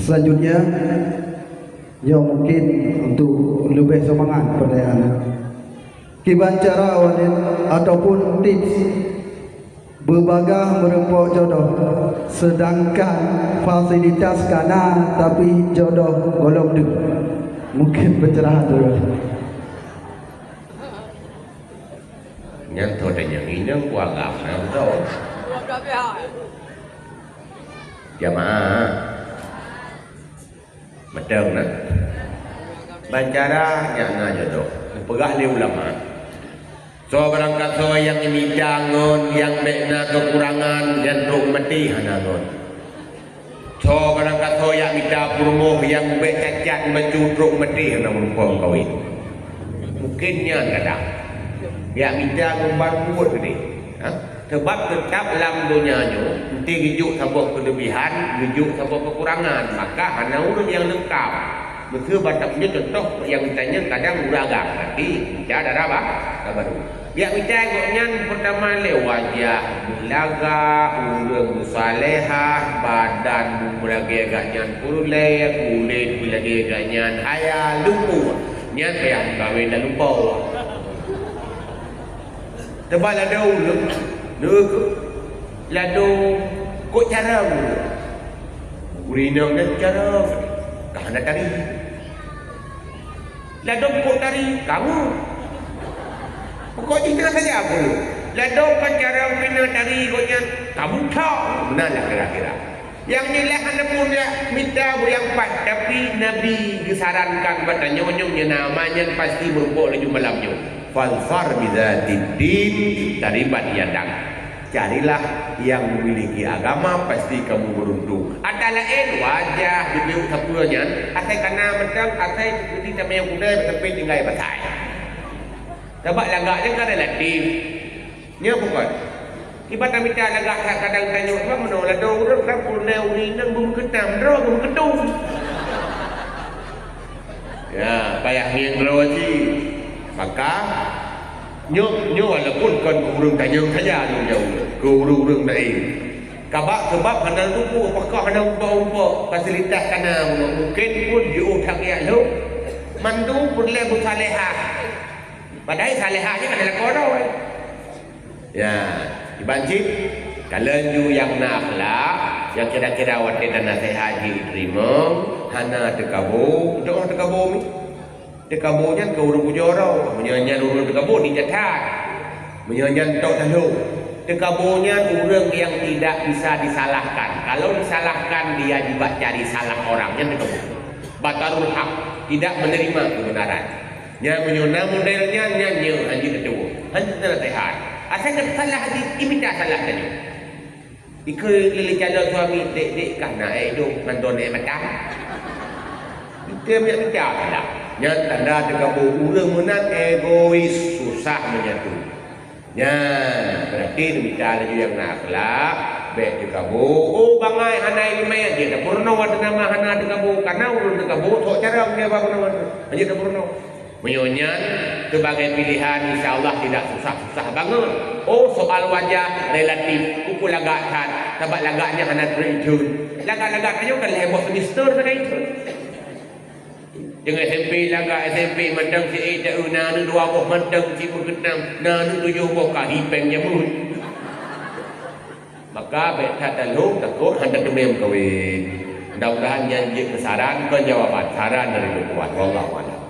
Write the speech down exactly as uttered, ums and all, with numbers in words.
Selanjutnya, ya mungkin untuk lebih semangat pertanyaan. Kiban cara walid ataupun tips beubagaih meureumpok jodoh, sedangkan fasilitas ka na tapi jodoh gohlom deuh. Mungkin pencerahan dulu. Nyan tho tanyong inong ku agam na beutôi. Jamaah. Mantong na. Ban cara nyak na jodoh. Neupeugah lé ulama. Soe barangkasoe nyang mita ngon nyang bék na keukurangan, nyan trok maté hana ngon. Soe barangkasoe nyang mita peurumoh nyang bék cacat bacut trok maté hana meurumpok meukawen. Mungken nyan kadang. Nyang mita ngon ban buet geude. Ha? Sabab teutab lam donya nyoe, enti geujok saboh keuleubihan, geujok saboh keukurangan, maka hana ureuëng nyang leungkab. Meuseu batam nyoe contoh nyang tanyong kadang ureuëng agam, tapi mita dara ba-, dara barô. Biak mita gobnyan peurtama lé wajah beulagak, ureuëng meusalehah, badan beulagée gobnyan peureulée, kulét beulagée gobnyan haya lumpuh. Nyan payah meukawen dan lumpoe. Teuma ladôm ureuëng, neu-, ladôm kok carông ureuëng. Ureuëng inong nyan carông, ka hana tari. Ladôm kok tari, kamu. Pokok jih na saja pun. Ladôm kon carông pina tari gobnyan, kamu thok. Meunan lah kira-kira. Nyang nyoe lah hana pun jak mita buet nyang pat, tapi Nabi geusarankan bak tanyoe nyoe na ama nyan pasti meurumpok laju malam nyoe. Fazfar bizatid din taribat yadak. Carilah yang memiliki agama, pasti kamu beruntung. Ada laén wajah bibeu sapeue nyan, asai kana mantong, asai seperti tamé kudai, tapi tinggai batai. Sabab lagak nyan kan relatif. Nyoe bukon. Kiban tamita lagak that kadang tanyoe, sebab meunoe ladôm ureuëng kan peureulée ureuëng inong beumeukeunam, droe beumeukeudong. Ya, payah ngieng droe cit. Maka, nyoe, nyoe walaupun kon keu ureuëng tanyong saja lôn jaweueb, keu ureuëng-ureuëng laén. Kabak, sebab hana tupu, apakah hana umpok-umpok, fasilitas kana, mungken pun jiôh that riyak lhok, mandum peureulée beusalehah. Padahai salehah nyan hana lakoe droe. Ya, iban cit, kalon ju nyang na akhlak, nyang kira-kira watée na naseuhat jiteurimong, hana teukabo, doh teukabo mi. Teukabo nyan keu ureuëng pujoe droe, meunyoe nyan ureuëng teukabo ni that that. Meunyoe nyan tok tahlong. Teukabo nyan ureuëng nyang tidak bisa disalahkan. Kalau disalahkan, dia juga cari salah orang, nyan teukabo. Batarul haq, tidak menerima kebenaran. Nyan meunyoe na model nyan, nyan nyoe hanjeuet teutuwoe. Hanjeuet teunasehat. Asai ka salah di, imita salah tanyoe. Ikeu lé calon suami, dek-dek kah na ék dong ngon droeneuh mata. Kita minta salah. Nyan tanda teukabo ureuëng meunan egois, susah menyatu. Nyan, berarti neumita laju nyang na akhlak, bék teukabo. Oh, bangai hana iéleumé, jeuet tapeurunoe, teunama hana teukabo. Karena ureuëng teukabo, sok cara meunyoe bak peurunoe, jeuet tapeurunoe. Meunyoe nyan sebagai pilihan, insya Allah tidak susah-susah banget. Oh, soal wajah relatif, uku lagak that, sabab lagak nyan hana teuincun. Lagak-lagak tanyoe kan lhée boh semester sagai incun. Deungon S M P lagak, S M P mantong si eh taeu na aneuk dua boh mantong si meukeunam, na aneuk tujoh boh ka hipeng jameun. Maka bék that talhong takot hana teumé meukawen. Mudah-mudahan nyan jeuet keu saran, kon jawaban, saran dari Tuhan. Wallahu a'lam.